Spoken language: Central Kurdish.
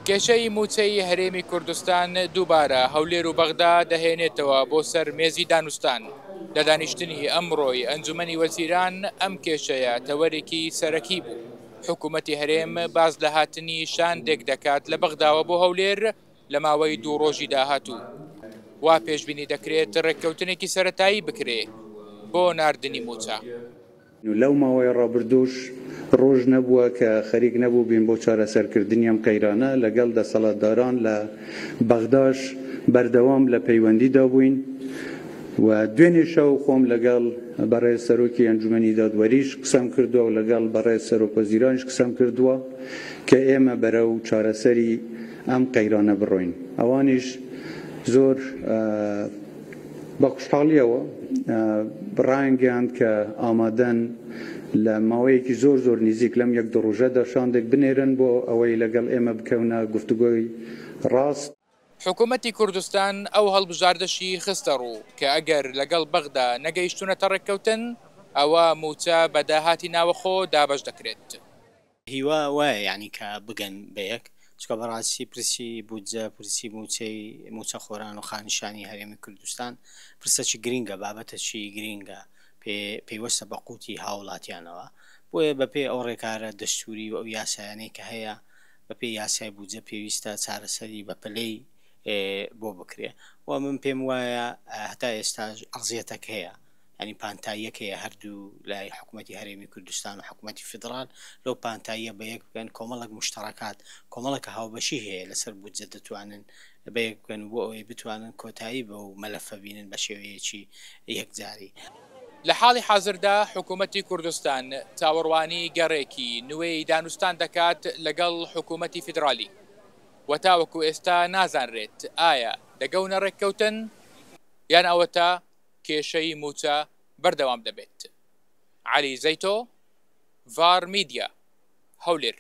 کێشەی مووچەی هەرێمی کوردستان دووبارە هەولێر و بەغدا دەهێنێتەوە بۆ سەر مێزی دانوستان. لە دانیشتنی ئەمڕۆی ئەنجومەنی وەزیران ئەم کێشەیە تەوەرێکی سەرەکی بوو. حکومەتی هەرێم باس لە هاتنی شاندێک دەکات لە بەغداوە بۆ هەولێر لە ماوەی دوو ڕۆژی داهاتوو. وا پێشبینی دەکرێت ڕێککەوتنێکی سەرەتایی بکرێ بۆ ناردنی مووچە. لەو ماوەی ڕابردووش ڕۆژ نەبووە کە خەریک نەبووبین بۆ چارەسەرکردنی ئەم قەیرانە، لەگەڵ دەسەڵاتداران لە بەغداش بەردەوام لە پەیوەندیدا بووین و دوێنێ شەو خۆم لەگەڵ بەڕێز سەرۆکی ئەنجومەنی دادوەریش قسەم کردووە و لەگەڵ بەڕێز سەرۆک وەزیرانیش قسەم کردووە کە ئێمە بەرەو چارەسەری ئەم قەیرانە بڕۆین. ئەوانیش زۆر بە خوشحاڵیەوە ڕایانگەیاند کە ئامادەن لە ماوەیەکی زۆر زۆر نیزیک لەم یەک دوو ڕۆژەدا شاندێک بنێرن بۆ ئەوەی لەگەڵ ئێمە بکەونە گفتوگۆی ڕاست. حکومەتی کوردستان ئەو هەڵبژاردەشی خستەڕوو کە ئەگەر لەگەڵ بەغدا نەگەیشتوونەتە ڕێککەوتن، ئەوا مووچە بە داهاتی ناوەخۆ دابەش دەکرێت. هیوا وایە یانی کە بگەن بە یەک، چونکە بەڕاستی پرسی بودجە، پرسی مووچەی مووچەخۆران و خانشانی هەرێمی کوردستان پرسەکی گرینگە، بابەتەکی گرینگە، پەیوەستە بە قوتی هاوڵاتیانەوە، بۆیە بەپێی ئەو ڕێکارە دەستووری و ئەو یاسایانەی کە هەیە، بەپێی یاسای بودجە پێویستە چارەسەری بەپەلەی بۆ بکرێ و من پێم وایە هەتا ئێستاش ئەرزیەتەک هەیە. یانی پانتاییەک هەیە هەردوو لای حکومەتی هەرێمی کوردستان و حکومەتی فیدڕال لەو پانتاییە بەیەک بگەن کۆمەڵێک موشتەڕەکات کۆمەڵێک هاوبەشی هەیە لەسەر بودجە دەتوانن بەیەک بگەن و بۆ ئەوەی بتوانن کۆتایی بەو مەلەفە بینن بە شێوەیەکی یەکجاری. لە حاڵی حازردا حکومەتی کوردستان چاوەڕوانی گەڕێکی نوێی دانوستان دەکات لەگەڵ حکومەتی فیدڕالی و تاوەکو ئێستا نازانرێت ئایا دەگەونە ڕێککەوتن یان ئەوەتا کێشەی مووچە بەردەوام دەبێت. عەلی زەیتۆ، ڤار میدیا، هەولێر.